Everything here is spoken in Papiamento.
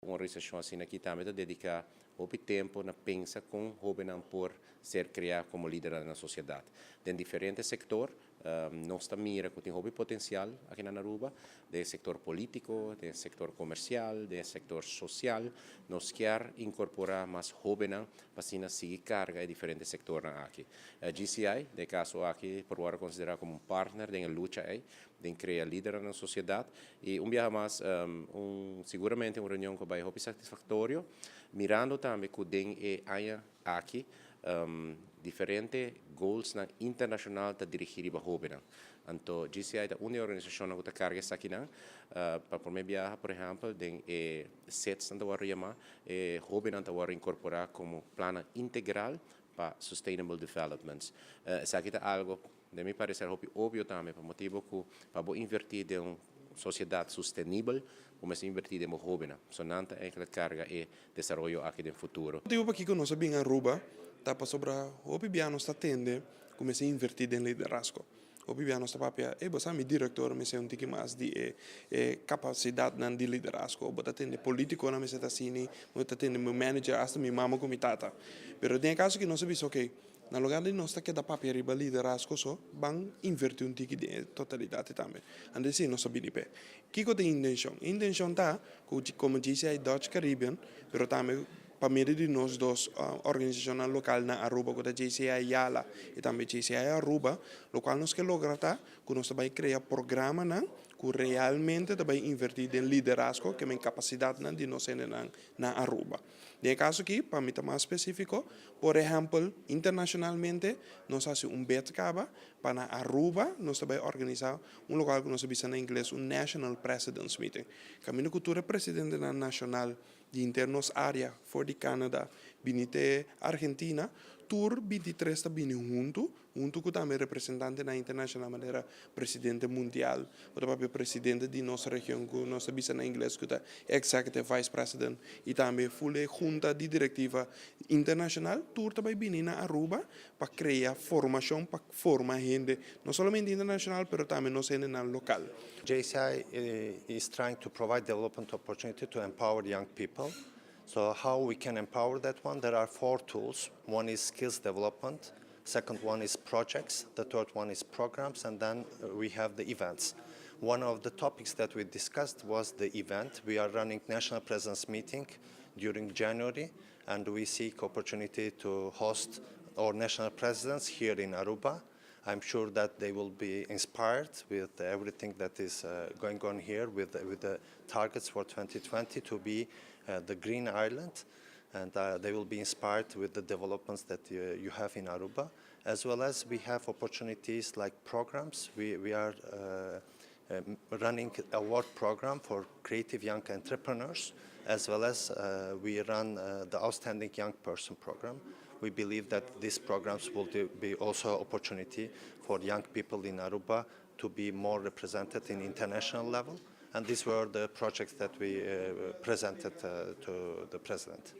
Un organisashon asina aki tambe ta dediká hopi tempu na pensa kon hóbennan por ser kreá komo lidernan na sosiedat. Den diferente sektor nos ta mira ku tin hopi potensial aki na Aruba, den sektor polítiko, den sektor komersial, den sektor sosial. Nos kier inkorporá mas hóbennan pa asina sigui karga e diferente sektornan aki. JCI, den e kaso aki, por wòrdu konsiderá komo un partner den e lucha ei, den krea lidernan na sosiedat. I un biaha mas, un siguramente un reunion ku a bai hopi satisfaktorio, mirando tambe ku den e aña aki diferente goalsnan internashonal ta dirigí riba hóbennan. Anto JCI ta un di e organisashonnan ku ta karga esakinan. Pa promé biaha, por ehèmpel, den e SETsnan ta wòrdu yamá, e hóbennan ta wòrdu inkorporá komo plannan integral pa Sustainable Developments. Esaki ta algu, den mi pareser, hopi obvio tambe, pa motibu ku pa bo invertí den un sosiedat sustenibel, bo mester invertí den bo hóbennan. So nan ta eigenlijk karga e desaroyo aki den futuro. Motibu pakiko nos a bin Aruba ta pasobra hopi bia nos ta tende ku mester invertí den liderazgo. Hopi bia nos ta papia, ey bo sa mi direktor mester un tiki mas di e e kapasidatnan di liderazgo. Bo ta tende politikonan mester ta asini, bo ta tende mi manager, asta mi mama ku mi tata. Pero den e kaso aki nos a bisa okey, na lugar di nos ta keda papia riba liderazgo so, ban invertí un tiki den e totalidat tambe. Anto esei nos a bini p'e. Kiko ta e intenshon? E intenshon ta ku komo JCI Dutch Caribbean, pero tambe pa medio di nos dos organisashonnan lokal na Aruba ku ta JCI Yala i tambe JCI Aruba, lokual nos ke logra ta ku nos ta bai krea programanan ku realmente ta bai invertí den liderazgo, ke men kapasidatnan di nos hendenan na Aruba. Den e kaso aki, pa mi ta mas spesífiko, por ehèmpel, internashonalmente nos hasi un bed kaba pa na Aruba nos ta bai organisá un lokual ku nos ta bisa na ingles un National Presidents Meeting. Kaminda ku tur e presidentenan nashonal di henter nos área, for di Canada bini te Argentina, tur 23 ta bini huntu, huntu ku tambe representantenan internashonal manera presidente mundial, bo ta papia presidente di nos region ku nos ta bisa na ingles ku ta executive vice president i tambe ful e hunta di direktiva internashonal, tur ta bai bini na Aruba pa krea formashon, pa forma hende, no solamente internashonal pero tambe nos hendenan lokal. JCI is trying to provide development opportunity to empower young people. So how we can empower that one? There are four tools. One is skills development. Second one is projects. The third one is programs. And then we have the events. One of the topics that we discussed was the event. We are running national presidents meeting during January, and we seek opportunity to host our national presidents here in Aruba. I'm sure that they will be inspired with everything that is going on here with the targets for 2020 to be the Green Island. And they will be inspired with the developments that you have in Aruba, as well as we have opportunities like programs. We are running award program for creative young entrepreneurs, as well as we run the Outstanding Young Person program. We believe that these programs will be also opportunity for young people in Aruba to be more represented in international level. And these were the projects that we presented to the president.